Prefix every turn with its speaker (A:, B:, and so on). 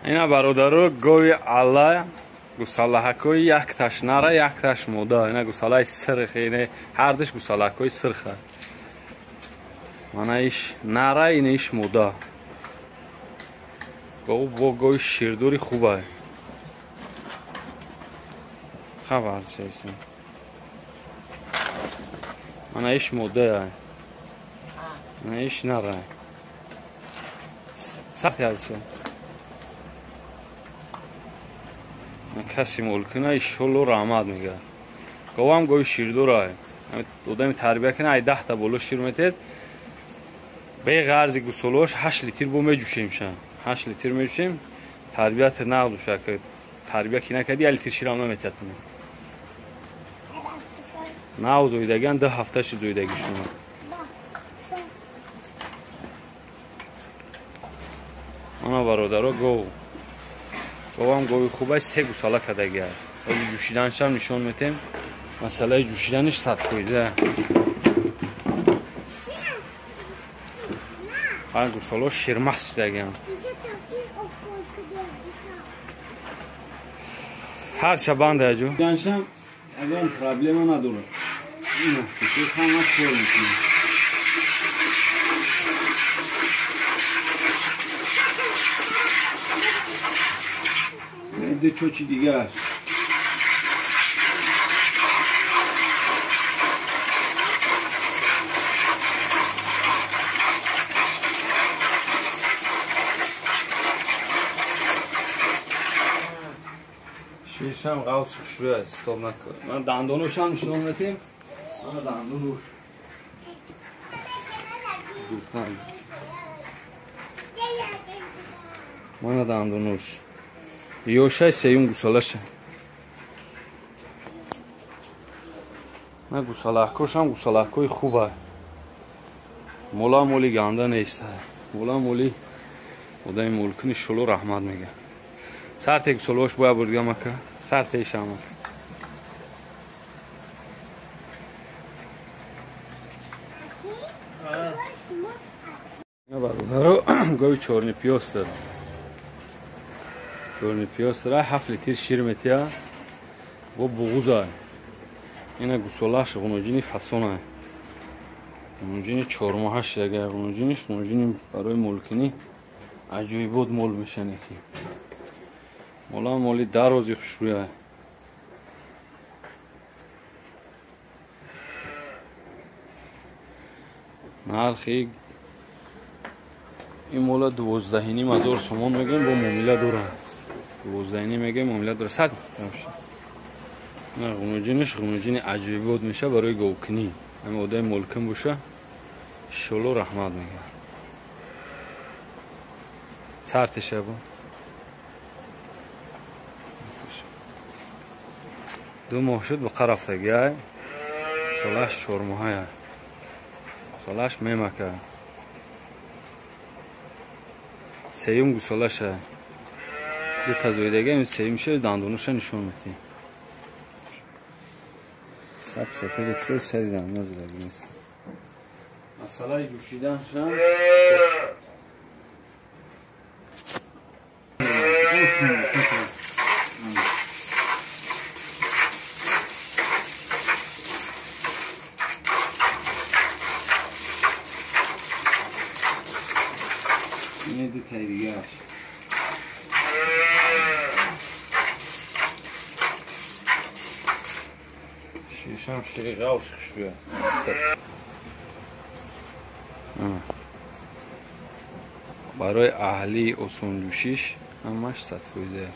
A: Ина бародаро гови Алла гусалаҳакои якташ нара якташ мода. Ина гусалаи сирх, ина ҳардуш гусалаҳакои сирха. Мана иш нара, ина иш мода. Гов бо гови ширдори хуба. Хабар чеси. Мана иш мода. Мана иш нара. Сахт ялча. Каси молкина ишолло раҳмат мега. Говам гови ширдора. Одами тарбия кина ай 10 та боло шир метед. Беғарзи гусолош 8 литр бо меҷӯшем ша. 8 литр меҷӯшем. Тарбият нағдуша ки тарбия ки накади 1 литр ширам наметиҳад. Нав зоидаган 2 ҳафта ши зоидаги шумо. Ана бародаро гов. Говам гови хуба се гусала кадагия. Ози ҷӯшиданашам нишон метем. Масъалаи ҷӯшиданаш 100 фоиза. Ҳар гусало ширмаст шидагиам. Ҳар шабанда аҷо. Ҷӯшиданашам ягон проблема надорад. Ина, ҳама кор мекунад. Ду чочи дига аст. Ширшам ғавс хушрӯя, стоп накун. Ман дандоношам нишон метем. Ман дандонош. Мана дандонош. Ёшай сеюм гусалаша. На гусалаҳкошам гусалаҳкои хуба. Мола моли ганда нест. Мола моли одами молкини шоло раҳмат мега. Сарте гусалош боя бурдгам ака. Сарте ишам. Бародаро гови чорни пиёз. Чорни пиёз ра 7 литр шир метия бо буғуза. Ина гусолаш ғуноҷини фасона. Ғуноҷини 4 моҳа шидага ғуноҷиниш ғуноҷини барои молкинӣ аҷоибот мол мешане ки. Мола моли дарози хушрӯя. Нархи ин мола 12,5 ҳазор сомон мегӯем, бо муомила дорад. 12,5 мегӯем, муомила дорад. Сад. На ғуноҷиниш ғуноҷини аҷоибот меша барои говкунӣ. Ҳами одами молкин боша, иншолло раҳмат мега. Сартеша бо. 2 моҳ шуд ба қарафтагиай. Солаш 4 моҳая. Солаш мемака. Сеюм гусолаша. Ду та зоидага сеюм ше дандоноша нишон метем. Саб сафед шуд сари дандон задаги нест. Масъалаи ҷӯшиданашам ин ду таи дигааш. Ширшам шири ғавс хушрӯя. Барои аҳлии осонҷӯшиш ҳамаш 100 фоиза.